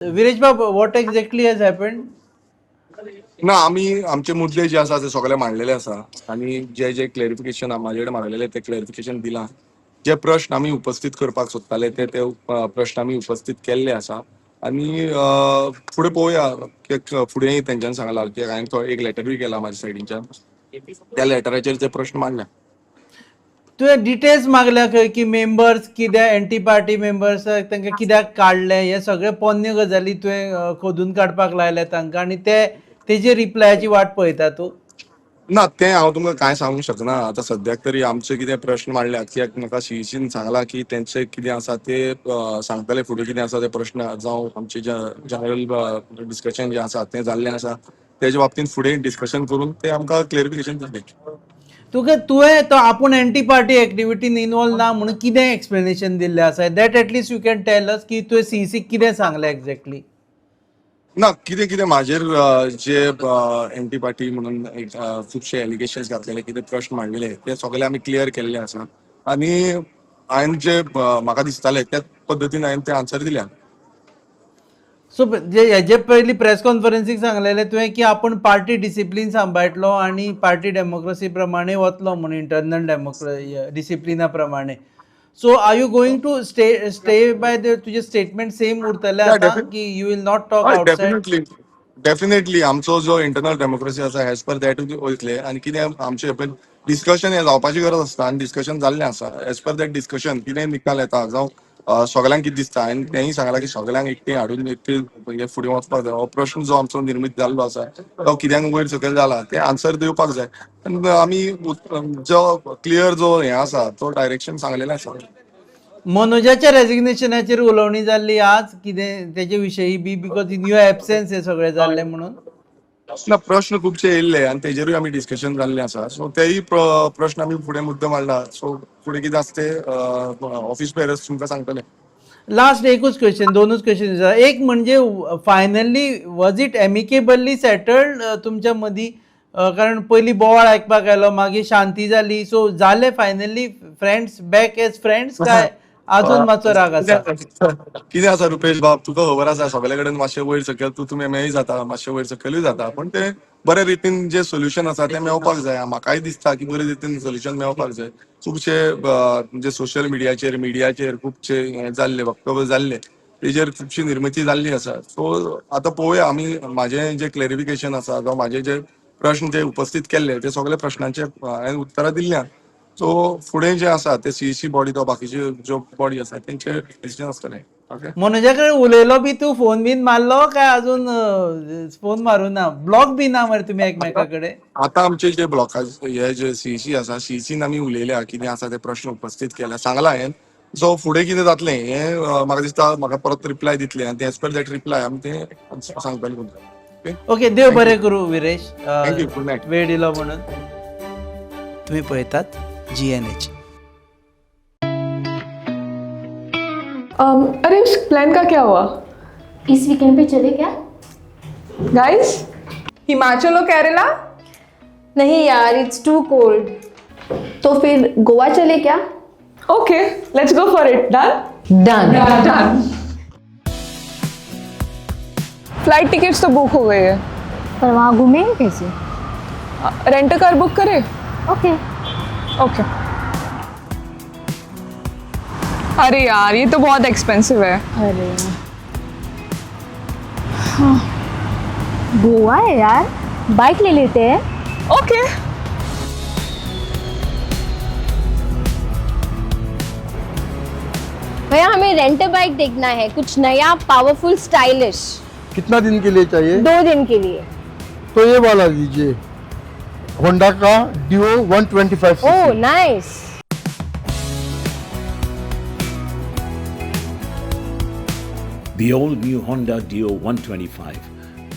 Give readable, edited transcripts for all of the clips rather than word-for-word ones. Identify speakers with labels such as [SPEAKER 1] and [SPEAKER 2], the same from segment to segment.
[SPEAKER 1] विरेश बाब, what exactly has happened?
[SPEAKER 2] ना, आमी आमचे मुद्दे जे आसा ते सगळे मांडलेले आसा आनी जे जे क्लॅरिफिकेशन म्हाजे कडेन मागलेले ते क्लॅरिफिकेशन दिलां. जे प्रश्न आमी उपस्थित करपाक सोदताले ते ते प्रश्न आमी उपस्थित केल्ले आसा आनी फुडें पळोवया. फुडें तेंच्यांनी सांगला की हांवें तो एक लेटरूय केला म्हाज्या सायडीच्यान, त्या लेटराचेर ते प्रश्न मांडल्या.
[SPEAKER 1] तुवें डिटेल्स मागल्या खंय की मेंबर्स कित्याक एंटी पार्टी मेंबर्स तांकां कित्याक काडले, हे सगळे पोन्न्यो गजाली तुवें खोदून काडपाक लायले तांकां आनी ते तेजे रिप्लायाची वाट पळयता तूं?
[SPEAKER 2] ना, तें हांव तुमकां कांय सांगूंक शकना आतां सद्याक तरी. आमचे कितें प्रश्न मांडल्यात कित्याक म्हाका सीईसीन सांगलां की तेंचे कितें आसा ते सांगतले, फुडें कितें आसा ते प्रश्न जावं आमचे जनरल डिस्कशन जें आसा तें जाल्लें आसा, तेजे बाबतींत फुडें डिस्कशन करून ते आमकां क्लॅरिफिकेशन दितले.
[SPEAKER 1] तुका तुवें तो आपूण एंटी पार्टी एक्टिविटीन इनवॉल्व ना म्हणून कितें एक्सप्लेनेशन दिल्लें आसा, that at least you can tell us की तुवें सीईसीक कितें सांगलें एक्झॅक्टली?
[SPEAKER 2] ना, कितें कितें म्हाजेर जे एंटी पार्टी म्हणून एक खुबशे एलिगेशन्स घातलेले, कितें प्रश्न मांडलेले ते सगळे आमी क्लियर केल्ले आसा आनी हांवें जे म्हाका दिसताले त्या पद्दतीन हांवें ते आन्सर दिल्या.
[SPEAKER 1] सो जे हेजे पयलीं प्रेस कॉन्फरन्सीक सांगलेलें तुवें की आपूण पार्टी डिसिप्लीन सांबाळटलो आनी पार्टी डेमोक्रेसी प्रमाणे वतलो म्हणून, इंटरनल डेमोक्रे डिसिप्लिना प्रमाणे. So are you going to stay by the तुजें स्टेटमेंट सेम उरतलें आतां की you will not talk outside?
[SPEAKER 2] Definitely, definitely. आमचो जो इंटरनल डेमोक्रेसी आसा एज पर that वयतले आनी कितें आमचें डिस्कशन हें जावपाची गरज आसता आनी डिस्कशन जाल्लें आसा. एज पर that discussion कितें निकाल येता जावं सगळ्यांक कितें दिसता आनी तेंय सांगलां की सगळ्यांक एकटें हाडून एकटें फुडें वचपाक जाय. हो प्रश्न जो आमचो निर्मीत जाल्लो आसा तो कित्याक वयर सकयल जाला ते आन्सर दिवपाक जाय आनी आमी जो क्लियर जो हें आसा तो डायरेक्शन सांगलेलें आसा.
[SPEAKER 1] मनोजाच्या रेजिग्नेशनाचेर उलोवणी जाल्ली आज कितें तेजे विशयी बी, because in your absence हें सगळें जाल्लें म्हणून?
[SPEAKER 2] ना, प्रश्न खुबशे येयल्ले आनी तेजेरूय आमी डिस्कशन जाल्लें आसा. सो तेय प्रश्न आमी फुडें मुद्दो मांडला. सो फुडें कितें आसा ते ऑफिस बेरर्स तुमकां सांगतले.
[SPEAKER 1] लास्ट एकूच क्वेश्चन, दोनूच क्वेश्चन आसा. एक म्हणजे finally was it amicably settled तुमच्या मदीं? कारण पयलीं बोवाळ आयकपाक आयलो, मागीर शांती जाली. सो जाले finally friends back as friends काय अजून मातसो राग आसा?
[SPEAKER 2] कितें आसा रुपेश बाब, तुका खबर आसा सगळे कडेन मातशें वयर सकयल तूं तुमी मेय जाता, मातशें वयर सकयलूय जाता, पूण तें बरे रितीन जे सोल्युशन आसा तें मेळपाक जाय. म्हाकाय दिसता की बरे रितीन सोल्युशन मेळपाक जाय. खुबशे म्हणजे सोशल मिडियाचेर मिडियाचेर खुबशे हें जाल्ले वक्तव्य जाल्ले तेजेर खुबशी निर्मिती जाल्ली आसा. सो आतां पळोवया आमी म्हाजें जे क्लॅरिफिकेशन आसा जावं म्हाजे जे प्रश्न जे उपस्थित केल्ले ते सगळे प्रश्नांचे हांवें उत्तरां दिल्ल्यान. सो फुडें जे आसा ते सीईसी बॉडी तो बाकीचे ज्यो बॉडी आसा तेंचे डिसिजन आसतलें. ओके,
[SPEAKER 1] मनोजा कडेन उलयलो बी तूं, फोन बीन मारलो काय अजून फोन मारूं ना, ब्लॉक बी ना मरे तुमी एकमेका कडेन?
[SPEAKER 2] आतां आमचे जे ब्लॉका हे जे सीईसी आसा, सीईसीन आमी उलयल्या, कितें आसा ते प्रश्न उपस्थित केल्या, सांगला हांवें. सो फुडें कितें जातलें हें म्हाका दिसता म्हाका परत रिप्लाय दितले आनी एज पर that reply आमी तें सांगतले तुमकां.
[SPEAKER 1] ओके, देव बरें करूं Viresh,
[SPEAKER 2] thank you, good night.
[SPEAKER 1] वेळ दिलो म्हणून. तुम्ही पळयतात GNH.
[SPEAKER 3] अरे उस प्लान का क्या हुआ?
[SPEAKER 4] इस वीकेंड पे चले क्या?
[SPEAKER 3] गाइस, हिमाचल और केरला?
[SPEAKER 4] नहीं यार, it's to cold.
[SPEAKER 5] तो फिर गोवा चले क्या?
[SPEAKER 3] Okay, let's go for it. Done.
[SPEAKER 4] Done.
[SPEAKER 3] Done. Flight tickets तो बुक हो गई है,
[SPEAKER 4] पर वहाँ घूमेंगे कैसे?
[SPEAKER 3] रेंट कार बुक करे?
[SPEAKER 4] ओके.
[SPEAKER 3] ओके. अरे यार, ये तो बहुत एक्सपेंसिव है.
[SPEAKER 4] अरे हाँ, गोवा है यार, बाइक ले लेते हैं.
[SPEAKER 3] ओके.
[SPEAKER 4] भैया, हमें रेंट बाइक देखना है, कुछ नया, पावरफुल, स्टाइलिश.
[SPEAKER 6] कितना दिन के लिए चाहिए?
[SPEAKER 4] 2 दिन के लिए.
[SPEAKER 6] तो ये वाला लीजिए, होंडा का डिओ 125.
[SPEAKER 4] Oh nice.
[SPEAKER 7] The all-new Honda Dio 125.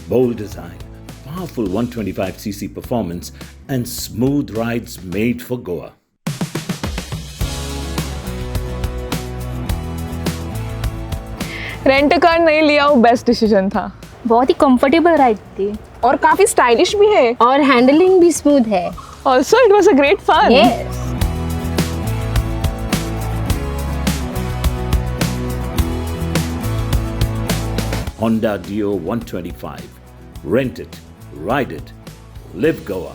[SPEAKER 7] Bold design, powerful 125cc performance and smooth rides made for Goa.
[SPEAKER 3] Rent car नहीं लिया, वो बेस्ट डिसीजन था.
[SPEAKER 4] बहुत ही कंफर्टेबल राइड थी.
[SPEAKER 3] और काफी स्टाइलिश भी है.
[SPEAKER 4] और हैंडलिंग भी स्मूथ है.
[SPEAKER 3] Also it was a great fun.
[SPEAKER 4] Yes.
[SPEAKER 7] Honda Dio 125. Rent it, ride it, live Goa.